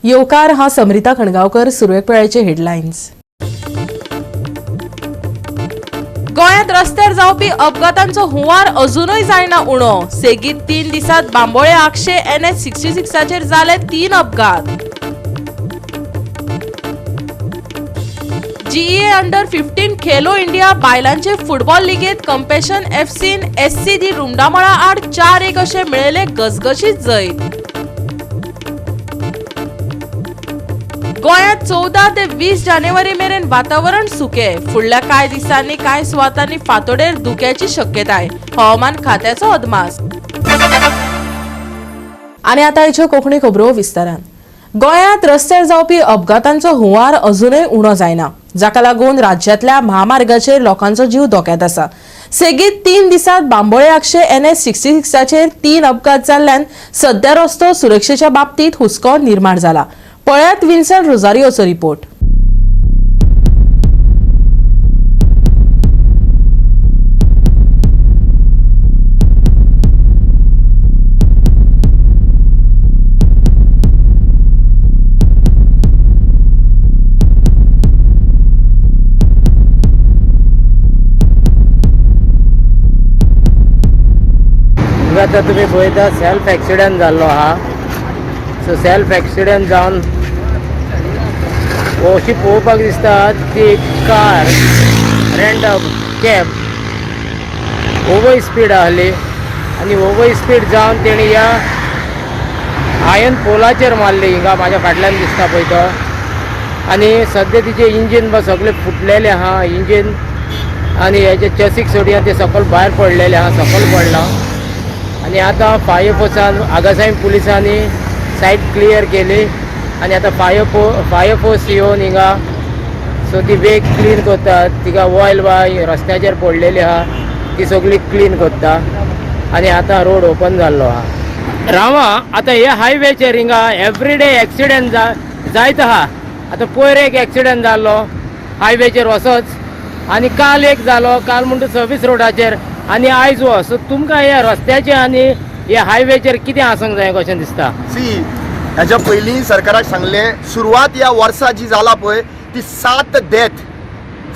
येवकार. हांव समरिता खणगांवकर. सुरवेक वेळाचे हेडलायन्स. गोंयांत रस्त्यार जावपी अपघातांचो हुंवार अजुनूय जायना उणो. सेगीत 3 दिसांत बांबोळे आगशे NH 66चेर जाले 3 अपघात. जीईए अंडर 15 खेलो इंडिया बायलांचे फुटबॉल लिगेत कंपॅशन एफसीन एससी दी रुमडामळा आड 4-1 अशें मेळयलें गजगजीत जैत. गोंयांत 14 ते 20 जानेवारी मेरेन वातावरण सुकें. फुडल्या कांय दिसांनी कांय सुवातांनी फांतोडेर धुक्याची शक्यताय. हवामान खात्याचो अदमास. आनी आतां हेच्यो कोंकणी खबरो विस्तारान. गोंयांत रस्त्यार जावपी अपघातांचो हुंवार अजुनूय उणो जायना, जाका लागून राज्यांतल्या म्हामार्गाचेर लोकांचो जीव धोक्यांत आसा. सेगीत 3 दिसांत बांबोळे आगशे NH 66चेर 3 अपघात जाल्ल्यान सध्या रस्तो सुरक्षेच्या बाबतीत हुस्को निर्माण जाला. पळयात विन्सन रोजारियोचो रिपोर्ट. आतां तुमी पळयता सेल्फ एक्सिडंट जाल्लो आहा. सो सेल्फ एक्सिडंट जावन अशी पळोवपाक दिसता ती car rent cab over speed आहली आनी ओवर स्पीड जावन तेणी ह्या आयन पोलाचेर मारली. हिंगा म्हाज्या फाटल्यान दिसता पळय तो. आनी सद्या तिचें इंजीन बा सगळें फुटलेलें आहा. इंजीन आनी हेजे चसीक सोडया ते सकयल भायर पडलेलें आहा, सकयल पडलां. आनी आतां फायर फोर्सान आगासायम पुलिसांनी सायड क्लियर केली आनी आतां फायर फोर्स येवन हिंगा सो ती वेग क्लीन करतात. तिका ऑयल बा रस्त्याचेर पडलेली आहा ती सगळी क्लीन करता आनी आतां रोड ओपन जाल्लो आहा. रावा आतां हे हायवेचेर हिंगा एवरीडे एक्सिडंट जायत आहा. आतां पयर एक एक्सिडंट जाल्लो हायवेचेर असोच, आनी काल एक जालो, काल म्हणटा सर्वीस रोडाचेर, आनी आयज हो. सो तुमकां ह्या रस्त्याचेर आनी ह्या हायवेचेर कितें आसूंक जाय कशें दिसता? सी, ह्याच्या पयलीं सरकाराक सांगलें, सुरवात ह्या वर्सा जी जाला पळय ती 7 डेथ,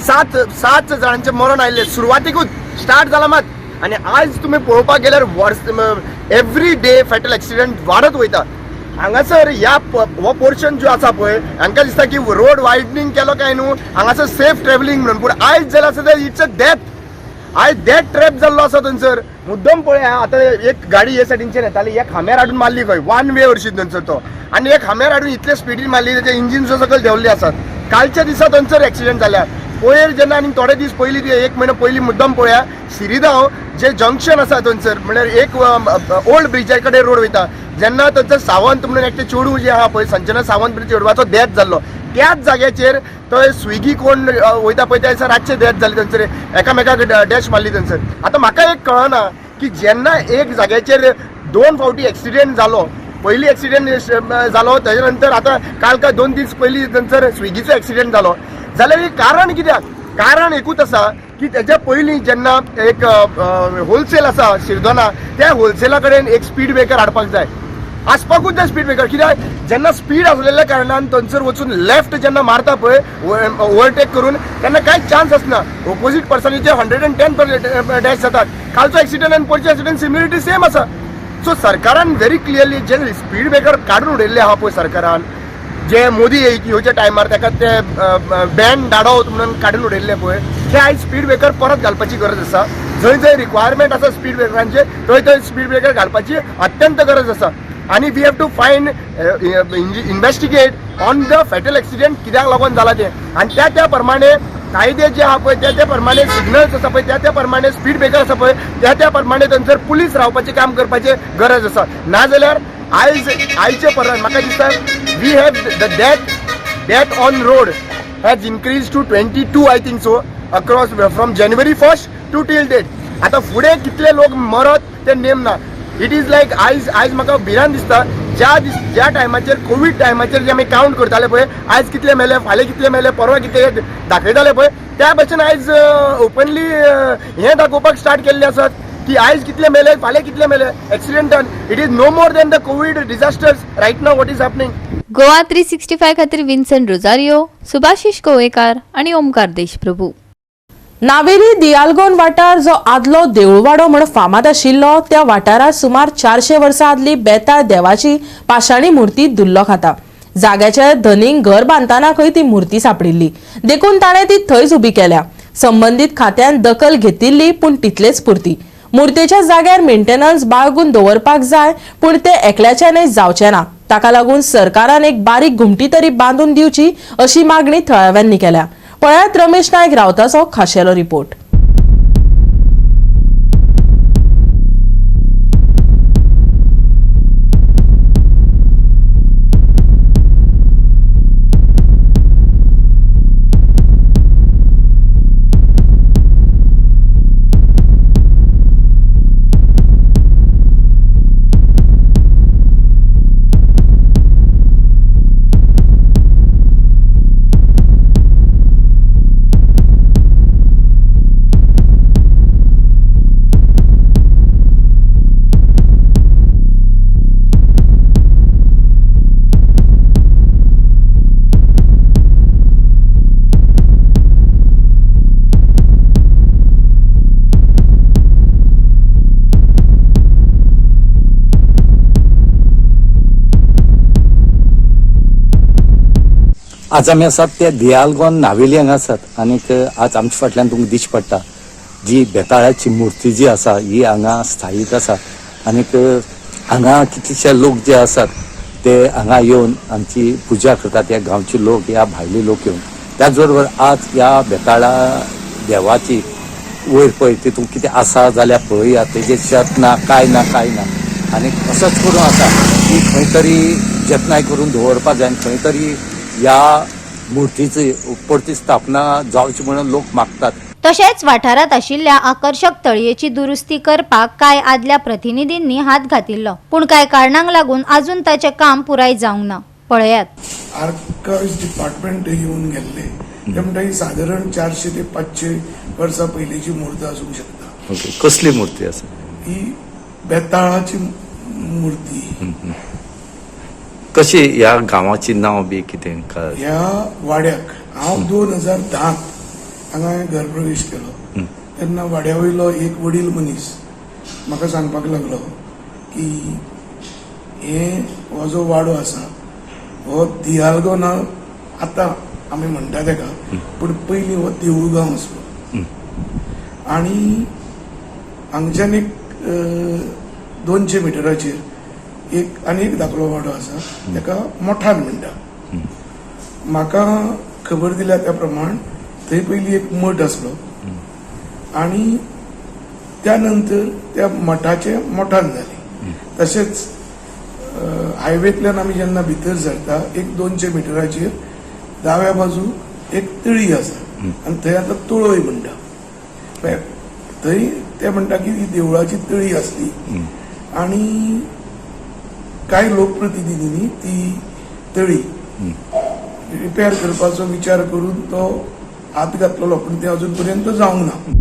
7 जाणांचें मरण आयिल्लें सुरवातेकूच स्टार्ट जाला मात. आनी आयज तुमी पळोवपाक गेल्यार वर्स एवरी डे फेटल एक्सिडंट वाडत वयता. हांगासर ह्या हो पोर्शन जो आसा पळय, हांकां दिसता की रोड वायडनींग केलो काय न्हू हांगासर सेफ ट्रॅव्हलिंग म्हणून, पूण आयज जाल्यार आसा जाल्यार it's a death. आयज डेथ ट्रॅप जाल्लो आसा थंयसर. मुद्दम पळय, आतां एक गाडी हे सायडीनच्यान येताली, ह्या खांब्यार हाडून मारली खंय, वन वे हरशीं थंयसर तो, आनी एक खांब्यार हाडून इतले स्पिडीन मारली तेजे इंजीन सुद्दां सकयल देंवल्ले आसात. कालच्या दिसा थंयसर एक्सिडंट जाल्या. पयर जेन्ना आनी थोडे दीस पयलीं, एक म्हयनो पयलीं मुद्दम पळया, सिरिदांव जे जंक्शन आसा थंयसर, म्हणल्यार एक ओल्ड ब्रिजा कडेन रोड वयता, जेन्ना थंयसर सावंत म्हणून एकटें चेडूं जें आहा पळय, संजना सावंत म्हणून चेडवाचो डेथ जाल्लो. त्याच जाग्याचेर थंय स्विगी कोण वयता पळय त्या दिसा रातचे डेथ जाली थंयसर, एकामेकाक डॅश मारली थंयसर. आतां म्हाका एक कळना की जेन्ना एक जाग्याचेर 2 फावटी एक्सिडंट जालो, पयली एक्सिडंट जालो, तेच्या नंतर आतां काल काय 2 दीस पयलीं थंयसर स्विगीचो एक्सिडंट जालो, जाल्यार हे कारण कित्याक? कारण एकूच आसा की तेच्या पयलीं जेन्ना एक होलसेल आसा शिरदोना, त्या होलसेला कडेन एक स्पीड ब्रेकर हाडपाक जाय, आसपाकूच जाय स्पीड ब्रेकर. कित्याक जेन्ना स्पीड आसलेल्या कारणान थंयसर वचून लेफ्ट जेन्ना मारता पळय ओवरटेक करून, तेन्ना कांयच चान्स आसना. ओपोजीट पर्सनाचे 110 डॅश जातात. कालचो एक्सिडंट आनी पयरचो एक्सिडंट सिमिलरिटी सेम आसा. सो सरकारान व्हेरी क्लियरली जे स्पीड ब्रेकर काडून उडयल्ले आहा पळय सरकारान, जे मोदी येवच्या टायमार ताका ते बॅन धाडो म्हणून काडून उडयल्ले पळय, ते आयज स्पीड ब्रेकर परत घालपाची गरज आसा. जंय जंय रिक्वायरमेंट आसा स्पीड ब्रेकरांचे थंय थंय स्पीड ब्रेकर घालपाची अत्यंत गरज आसा. आनी we have to find investigate on the fatal accident कित्याक लागून जाला तें, आनी त्या त्या प्रमाणे कायदे जे आहा पळय त्या त्या प्रमाणे सिग्नल्स आसा पळय त्या त्या प्रमाणे स्पीड ब्रेकर आसा पळय त्या त्या प्रमाणे थंयसर पुलीस रावपाचें काम करपाचें गरज आसा. नाजाल्यार आयज आयचे परत म्हाका दिसता we have the death on road has increase to 22 I think so across from January 1 to till date. आतां फुडें कितले लोक मरत ते नेम ना. It is like आयज आयज म्हाका भिरांत दिसता, ज्या दीस ज्या टायमाचेर कोवीड टायमाचेर जे आमी कावंट करताले पळय, आयज कितले मेले, फाल्यां कितले मेले, परवा कितले दाखयताले पळय, त्या भशेन आयज ओपनली हें दाखोवपाक स्टार्ट केल्लें आसात. की आयज कितले मेले, फाल्यां कितले मेले एक्सिडेंटान. It is no more than the COVID disasters right now what is happening. Goa 365 खातीर विन्सन रोजारियो, सुभाषिश कोवेकार आनी ओमकार देशप्रभू. नावेली दियालगोन वाठार जो आदलो देऊळवाडो म्हण फामाद आशिल्लो त्या वाठारात सुमार 400 वर्सां आदली बेताळ देवाची पाशाणी मूर्ती दुल्लो खाता. जाग्याच्या धनीक घर बांदतना खंय ती मूर्ती सापडिल्ली, देखून ताणें ती थंयच उबी केल्या. संबंदीत खात्यान दखल घेतिल्ली, पूण तितलेच पुरती. मूर्तेच्या जाग्यार मेंटेनन्स बाळगून दवरपाक जाय, पूण ते एकल्याच्यानय जावचें ना. ताका लागून सरकारान एक बारीक घुमटी तरी बांदून दिवची अशी मागणी थळाव्यांनी केल्या. पळयात रमेश नायक रावताचो खाशेलो रिपोर्ट. आज आमी आसात ते दियालगोन नावेली हांगा आसात आनीक आज आमच्या फाटल्यान तुमकां दिश्टी पडटा जी बेताळाची मूर्ती जी आसा ही हांगा स्थायीक आसा आनीक हांगा कितलेशे लोक जे आसात ते हांगा येवन आमची पुजा करतात, ह्या गांवचे लोक, ह्या भायले लोक येवन. त्याच बरोबर आज ह्या बेताळा देवाची वयर पळय तितून कितें आसा जाल्यार पळया, तेजेर शेत ना, कांय ना, कांय ना. आनीक असोच करून आसा की खंय तरी जतनाय करून दवरपा जाय आनी खंय तरी ह्या मूर्तीची परती स्थापना जावची म्हणून लोक मागतात. तशेंच वाठारांत आशिल्ल्या आकर्शक तळयेची दुरुस्ती करपाक कांय आदल्या प्रतिनिधींनी हात घातिल्लो, पूण कांय कारणांक लागून अजून ताचें काम पुराय जावंक ना. पळयात. आर्काइव्स डिपार्टमेंट येवन गेल्ले ते म्हणटा ही सादारण 400 ते 500 वर्सां पयलींची मूर्त आसूंक शकता. ओके, कसली मूर्ती आसा ही? बेताळाची मूर्ती. कशी ह्या गांवाची नांव बी कितें? ह्या वाड्याक हांव 2010 हांगा हांवें घर प्रवेश केलो तेन्ना वाड्या वयलो एक वडील मनीस म्हाका सांगपाक लागलो की हे हो जो वाडो आसा हो दियालगो ना आतां आमी म्हणटा तेका, पूण पयलीं हो देऊळगांव आसलो आनी हांगच्यान एक 200 मिटराचेर एक आनी एक धाकलो वाडो आसा तेका मोठान म्हणटा. म्हाका खबर दिल्या त्या प्रमाण थंय पयलीं एक मठ आसलो आनी त्या नंतर त्या मठाचें मोठान जालें. तशेंच हायवेंतल्यान आमी जेन्ना भितर सरता एक 200 मिटराचेर दाव्या बाजूक एक तळी आसा आनी थंय आतां तळय म्हणटा. थंय ते म्हणटा की ही देवळाची तळी आसली आनी कांय लोकप्रतिनिधींनी ती तळी रिपेर करपाचो विचार करून तो हात घातलेलो, पूण ते अजून पर्यंत जावंक ना.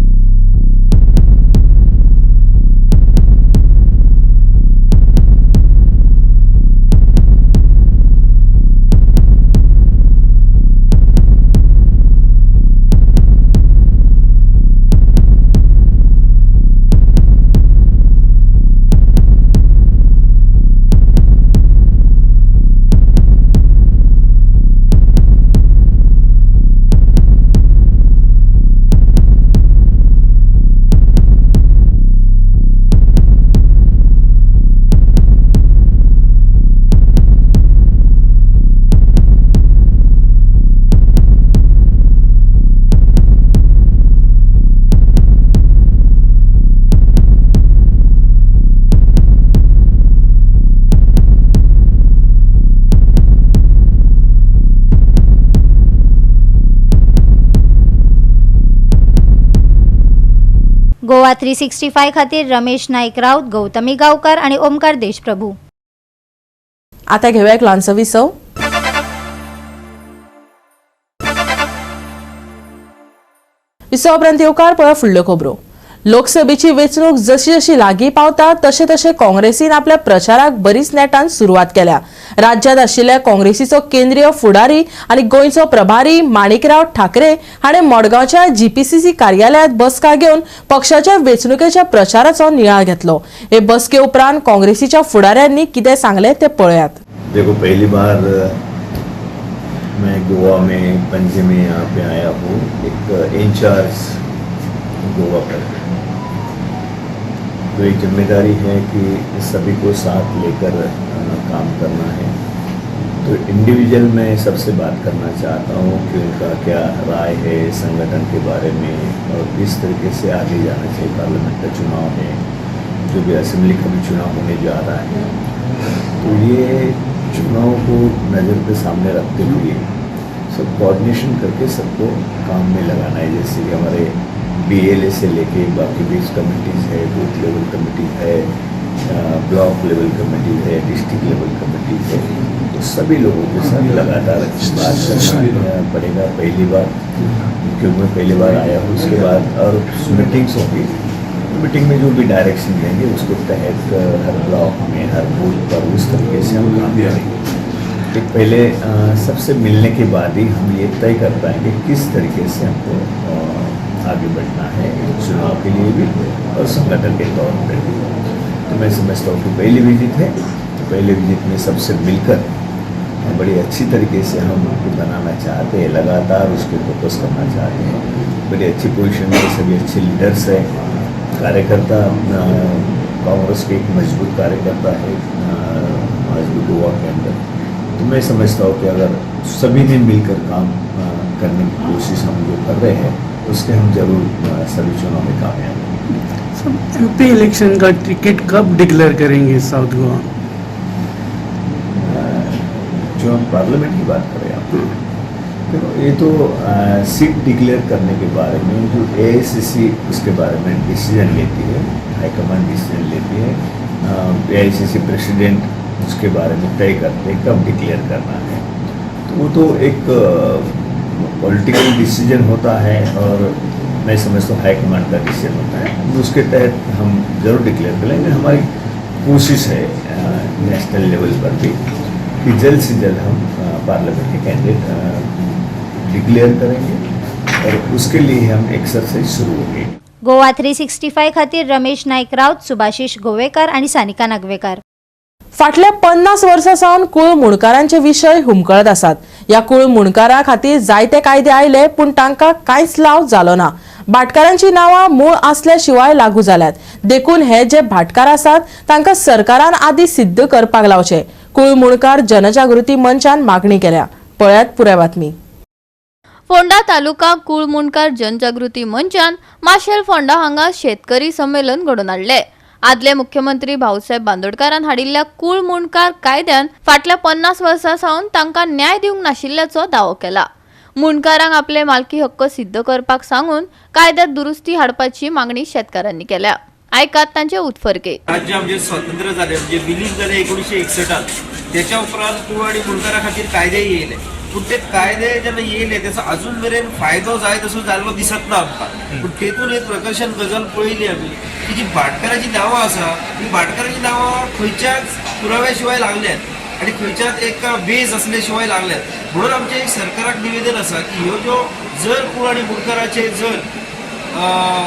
गोवा 365 खातीर रमेश नाईक राऊत, गौतमी गावकर आणि ओमकार देशप्रभू. आता घेऊया एक ल्हानसो विसव. विसवा उपरांत येवकार पळय फुडल्यो खबरो. लोकसभेची वेंचणूक जशी जशी लागीं पावता तशें तशें काँग्रेसीन आपल्या प्रचाराक बरीच नेटान सुरवात केल्या. राज्यांत आशिल्ल्या काँग्रेसीचो केंद्रीय फुडारी आनी गोंयचो प्रभारी माणिकराव ठाकरे हाणें मडगांवच्या जीपीसीसी कार्यालयांत बसका घेवन पक्षाच्या वेंचणुकेच्या प्रचाराचो नियाळ घेतलो. हे बसके उपरांत काँग्रेसीच्या फुडाऱ्यांनी कितें सांगलें तें पळयात. देखो, पहली बार मैं गोवा में, पणजी में यहाँ पे आया हूँ, एक इंचार्ज गोवा पर। तो एक जिम्मेदारी है कि सभी को साथ लेकर काम करना है। तो इंडिविजुअल मैं सबसे बात करना चाहता हूँ कि उनका क्या राय है संगठन के बारे में और किस तरीके से आगे जाना चाहिए। पार्लियामेंट का चुनाव है, जो भी असेंबली का भी चुनाव होने जा रहा है, तो ये चुनाव को नज़र के सामने रखते हुए सब कोऑर्डिनेशन करके सबको काम में लगाना है। जैसे कि हमारे बीएलए से लेके बाकी भी कमिटीज़ है, बूथ लेवल कमेटी है, ब्लॉक लेवल कमेटी है, डिस्ट्रिक्ट लेवल कमेटी है, तो सभी लोगों के साथ लगातार बात करना पड़ेगा। पहली बार, क्योंकि मैं पहली बार आया हूँ, उसके बाद और मीटिंग्स होंगी। मीटिंग में जो भी डायरेक्शन देंगे, उसके तहत हर ब्लॉक में, हर बूथ पर उस तरीके से हम काम करेंगे। एक पहले सबसे मिलने के बाद ही हम ये तय कर पाएंगे किस तरीके से हमको आगे बढ़ना है, चुनाव के लिए भी और संगठन के तौर पर भी। तो मैं समझता हूँ कि पहली विजिट है, तो पहले विजिट में सबसे मिलकर बड़ी अच्छी तरीके से हम उनको बनाना चाहते हैं, लगातार उसके फोकस करना चाहते हैं। बड़ी अच्छी पोजीशन में सभी अच्छे लीडर्स हैं, कार्यकर्ता, कांग्रेस के एक मजबूत कार्यकर्ता है आज भी गोवा के अंदर। तो मैं समझता हूँ कि अगर सभी ने मिलकर काम करने की कोशिश हम जो कर रहे हैं, उसके हम जरूर सभी चुनाव में कामयाब होंगे। सर, एमपी इलेक्शन का टिकट कब डिक्लेयर करेंगे साउथ गोवा? जो हम पार्लियामेंट की बात करें आप, देखो, ये तो सीट डिक्लेयर करने के बारे में जो एआईसीसी उसके बारे में डिसीजन लेती है, हाईकमांड डिसीजन लेती है, एआईसीसी प्रेसिडेंट उसके बारे में तय करते हैं कब डिक्लेयर करना है। तो वो तो एक पॉलिटिकल डिसीजन होता है और मैं समझता हूँ हाईकमांड का डिसीजन होता है। उसके तहत हम ज़रूर डिक्लेयर करेंगे। हमारी कोशिश है नेशनल लेवल पर भी कि जल्द से जल्द हम पार्लियामेंट के कैंडिडेट डिक्लेयर करेंगे और उसके लिए हम एक्सरसाइज शुरू होगी। गोवा 365 खातीर रमेश नाईक राऊत, सुभाषिश गोवेकर आणि सानिका नागवेकर. फाटल्या 50 वर्सां सावन कुळ मुणकारांचे विशय हुमकळत आसात. ह्या कुळ मुणकारा खातीर जायते कायदे आयले, पूण तांकां कांयच लाव जालो ना. भाटकारांची नांवां मूळ आसल्या शिवाय लागू जाल्यात, देखून हे जे भाटकार आसात तांकां सरकारान आदी सिद्ध करपाक लावचे, कुळ मुणकार जनजागृती मंचान मागणी केल्या. पळयात पुराय बातमी. फोंडा तालुका कुळ मुंडकार जनजागृती मंचान माशेल फोंडा हांगा शेतकरी संमेलन घडोवन हाडले. आदले मुख्यमंत्री भाऊसाहेब बांदोडकारान हाडिल्ल्या कुळ मुंडकार कायद्यान फाटल्या 50 वर्सां सावन तांकां न्याय दिवंक नाशिल्ल्याचो दावो केला. मुंडकारांक आपले मालकी हक्क सिद्ध करपाक सांगून कायद्यात दुरुस्ती हाडपाची मागणी शेतकारांनी केल्या. आयकात तांचे उत्फर्के. राज्य आमचें स्वतंत्र जालें, म्हणजे विलीन जालें 1961त, त्याच्या उपरांत कुळ आनी मुंडकारा खातीर कायदे येयले, पूण ते कायदे जेन्ना येयले तेचो अजून मेरेन फायदो जाय तसो जाल्लो दिसत ना आमकां. पूण तेतून एक प्रकर्शन गजाल पळयली आमी की जी भाटकाराची नांवां आसा, ती भाटकाराची नांवां खंयच्याच पुराव्या शिवाय लागल्यात आनी खंयच्याच एक बेज असल्या शिवाय लागल्यात. म्हणून आमचें एक सरकाराक निवेदन आसा की ह्यो ज्यो जर कुळ आनी मुंडकाराचेर जर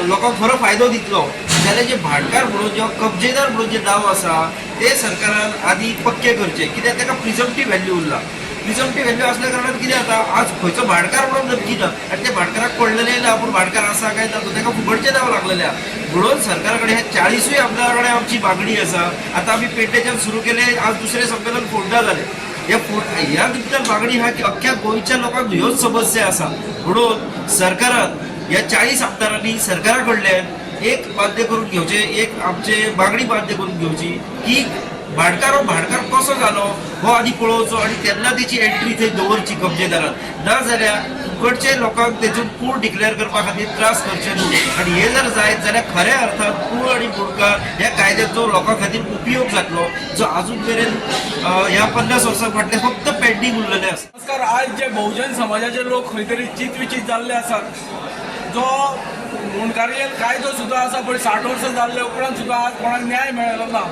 लोकांक खरो फायदो दितलो जाल्यार जे भाटकार म्हणून जेवा कब्जेदार म्हणून जे नांव आसा ते सरकारान आदी पक्के करचे, कित्याक ताका प्रिजम्पटीव व्हॅल्यू उरला. प्रिजम्पटीव व्हॅल्यू असल्या कारणान कितें जाता, आज खंयचो भाटकार म्हणून नक्की ना आनी त्या भाटकाराक पडलेलें ना आपूण भाटकार आसा काय ना, तो ताका फुकटचें नांव लागलेलें आहा. म्हणून सरकारा कडेन ह्या 40ूय आमदारा कडेन आमची मागणी आसा. आतां आमी पेडणेच्यान सुरू केलें, आज दुसरें संमेलन फोंडा जालें. ह्या निमतान मागणी आहा की अख्ख्या गोंयच्या लोकांक ह्योच समस्या आसा, म्हणून सरकारान ह्या 40 आमदारांनी सरकारा कडल्यान एक मान्य करून घेवचें, एक आमचे मागणी मान्य करून घेवची की भाटकार हो भाटकार कसो जालो हो आदी पळोवचो आनी तेन्ना तेची एंट्री थंय दवरची कब्जेदारान, ना जाल्यार फुकटचे लोकांक तेतून कूळ डिक्लेअर करपा खातीर त्रास करचे न्हू. आनी हे जर जायत जाल्यार खऱ्या अर्थान कूळ आनी मुंडकार ह्या कायद्याचो लोकां खातीर उपयोग जातलो, जो आजून मेरेन ह्या 50 वर्सां फाटले फक्त पेंडींग उरलेले आसा. नमस्कार. आज जे बहुजन समाजाचे लोक खंय तरी चित विचीत जाल्ले आसात, जो मुंडकारी कायदो सुद्दां आसा पळय, 60 वर्सां जाल्ले उपरांत सुद्दां आज कोणाक न्याय मेळ्ळो ना.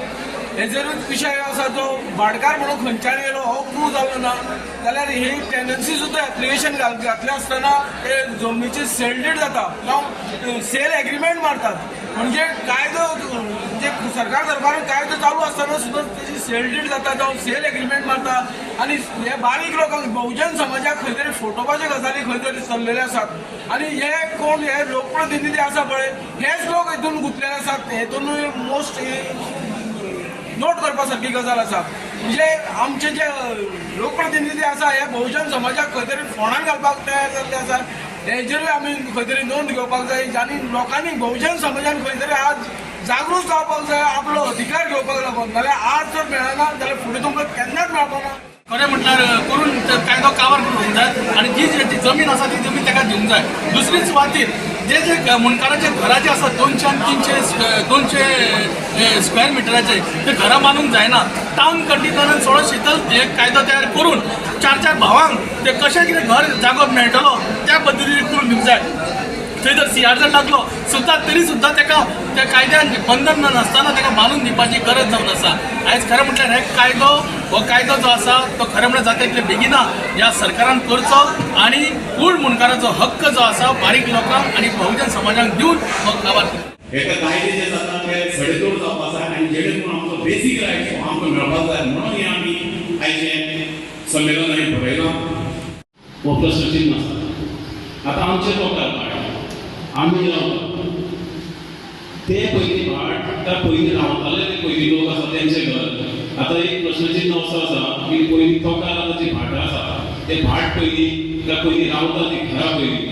हेजेरूच विशय आसा जो भाटकार म्हणून खंयच्यान येयलो हो प्रूव जालो ना जाल्यार ही टेंडन्सी सुद्दां एप्लिकेशन घातलें आसतना ते जमनीची सेल डीड जाता जावं सेल एग्रीमेंट मारतात. म्हणजे कायदो म्हणजे सरकार दरबारान कायदो चालू आसतना सुद्दां तेजी सेल डीड जाता जावं सेल एग्रीमेंट मारता आनी हे बारीक लोकांक बहुजन समाजाक खंय तरी फटोवपाच्यो गजाली खंय तरी चल्लेले आसात. आनी हे कोण हे लोकप्रतिनिधी आसा पळय हेच लोक हितून गुंतलेले आसात. हेतूनय मोस्ट नोट करपा सारकी गजाल आसा. म्हणजे आमचे जे लोकप्रतिनिधी आसा हे बहुजन समाजाक खंय तरी फोंडान घालपाक तयार जाल्ले आसा. हेजेरूय आमी खंय तरी नोंद घेवपाक जाय आनी लोकांनी बहुजन समाजान खंय तरी आज जागृत जावपाक जाय, आपलो अधिकार घेवपाक लागून. नाल्यार आज जर मेळना जाल्यार फुडें तुमकां केन्नाच मेळपाक ना. खरें म्हटल्यार करून कायदो काबार करून जाय आनी जी जी जमीन आसा ती जमीन ताका दिवंक जाय. दुसरी सुवातीर जे जे मुंडकाराचे घराचे आसा 200 आनी 300 200 स्क्वेअर मिटराचे ते घरां बांदूंक जायना. टावन कंडिशनान थोडो शितल एक कायदो तयार करून 4-4 भावांक ते कशें कितें घर जागो मेळटलो त्या पद्दतीन करून दिवंक जाय. थंय जर सीआर जर लागलो सुद्दां तरी सुद्दां ताका त्या कायद्यान बंधन नासतना ताका बांदून दिवपाची गरज जावन आसा. आयज खरें म्हटल्यार हे कायदो हो कायदो जो आसा तो खरें म्हळ्यार जाता तितले बेगिना ह्या सरकारान करचो आनी कूळ मुंडकाराचो हक्क जो आसा बारीक लोकांक आनी बहुजन समाजाक दिवन हो काबार हेका कायदे जे जाता ते सडेतोड जावपा जाय आनी जेणे करून आमचो बेसीक रायट्स हो आमकां मेळपाक जाय म्हणून हें आमी आयचें संमेलन आमी भरयलां. हो प्रश्नचिन्न आसा. आतां आमचें तोंकार भाट आमी रावता ते पयलीं भाट त्या पयलीं रावताले ते पयलीं लोक आसा तेंचें घर. आतां एक प्रश्नचिन्न असो आसा की पयलीं तोंकार आतां जी भाटां आसा ते भाट पयलीं त्या पयलीं रावता ती घरां पयलीं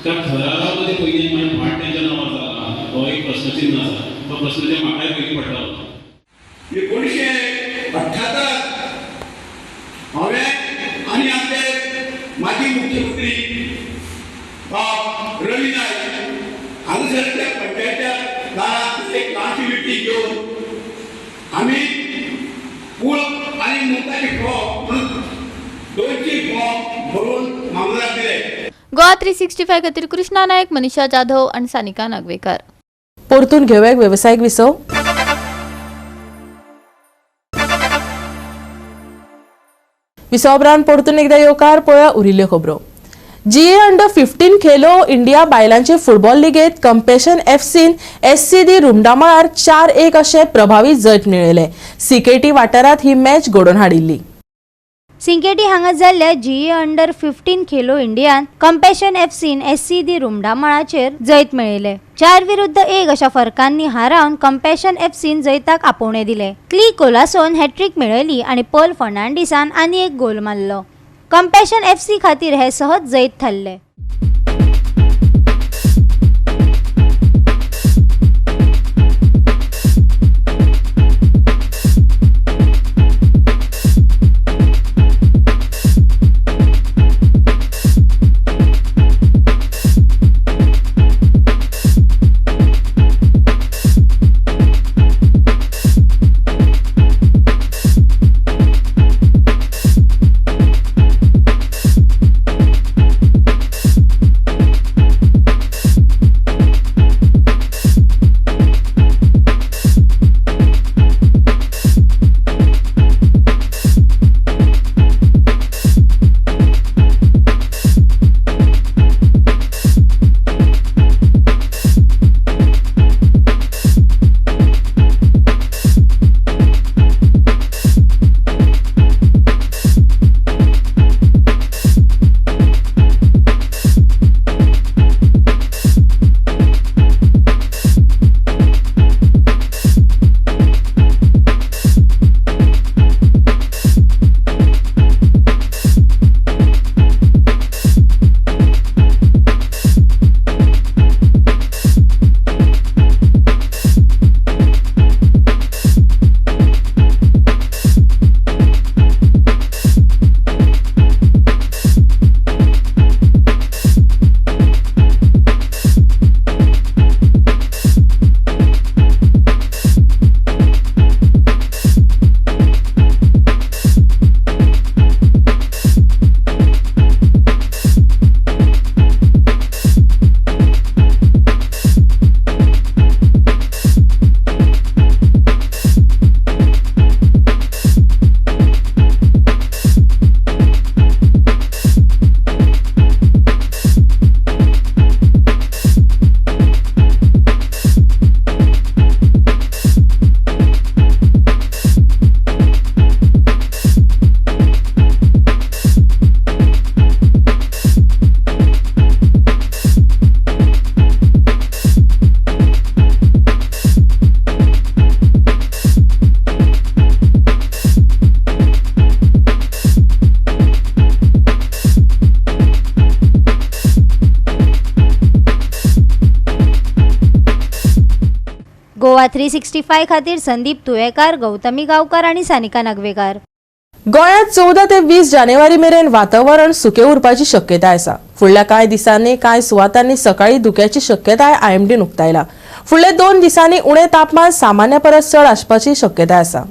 त्या घरा रावता ती पयलीं मागीर भाट तेंच्या नांवार जाला हो एक प्रश्नचिन्न आसा. तो प्रश्नचिन्न म्हाकाय पयलीं पडटालो. 1978 हांवें आनी आमचे माजी मुख्यमंत्री बाब रवी नायक हांगासर त्या पंचायत्या दारात एक ल्हानशी मिटींग घेवन आमी कूळ आनी मुंडकारी फॉर्म म्हणून 200 फॉर्म भरून मामलेदाराक दिले. गोवा 365 खातीर कृष्णा नायक, मनीषा जाधव आनी सानिका नागवेकर. परतून घेवया एक वेवसायीक विसव. विसवा उपरांत परतून एकदा येवकार. पळोवया उरिल्ल्यो खबरो. जीए अंडर 15 खेलो इंडिया बायलांचे फुटबॉल लिगेत कंपेशन एफसीन एससी दी रुमडामळार 4-1 अशें प्रभावी जैत मेळयलें. सिकेटी वाठारांत ही मॅच घडोवन हाडिल्ली. सिंकेटी हांगा जाल्ल्या जीए अंडर 15 खेलो इंडियान कंपॅशन एफसीन एससी दी रुमडामळाचेर जैत मेळयले. 4-1 अशा फरकांनी हारावन कंपॅशन एफसीन जैताक आपोवणे दिले. क्ली कोलासोन हॅट्रीक मेळयली आनी पर्ल फर्नांडीसान आनी एक गोल मारलो. कंपॅशन एफसी खातीर हे सहज जैत थारले. गोवा 365 खातीर संदीप तुयेकार, गौतमी गांवकार आनी सानिका नागवेकार. गोंयांत 14 ते 20 जानेवारी मेरेन वातावरण सुकें उरपाची शक्यताय आसा. फुडल्या कांय दिसांनी कांय सुवातांनी सकाळी धुक्याची शक्यताय आयएमडीन उक्तायला. फुडल्या 2 दिसांनी उणें तापमान सामान्य परस चड आसपाची शक्यताय आसा.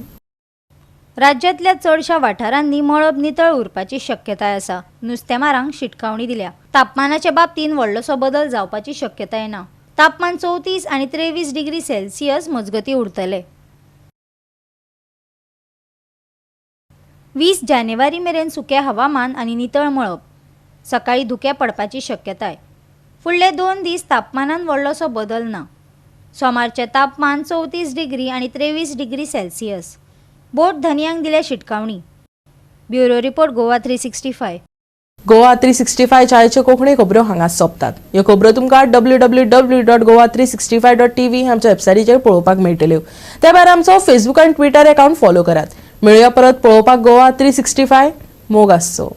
राज्यांतल्या चडशा वाठारांनी मळब नितळ उरपाची शक्यताय आसा. नुस्तेमारांक शिटकावणी दिल्या. तापमानाच्या बाबतींत व्हडलोसो बदल जावपाची शक्यताय ना. तापमान 34 आनी 23 डिग्री सेल्सियस मजगतीं उरतले. 20 जानेवारी मेरेन सुकें हवामान आनी नितळ मळब. सकाळी धुकें पडपाची शक्यताय. फुडले 2 दीस तापमानांत व्हडलोसो बदल ना. सोमारचें तापमान 34 डिग्री आनी 23 डिग्री सेल्सियस. बोट धनयांक दिल्या शिटकावणी. Bureau report, Goa 365. Goa 365 आयच्यो कोंकणी खबरो हांगा सोंपतात. ह्यो खबरो तुमकां www.goa365.tv आमच्या वेबसायटीचेर पळोवपाक मेळटल्यो. त्या भायर आमचो फेसबूक आनी ट्विटर अकाउंट फॉलो करात. मेळुया परत पळोवपाक गोवा 365. मोग आसचो.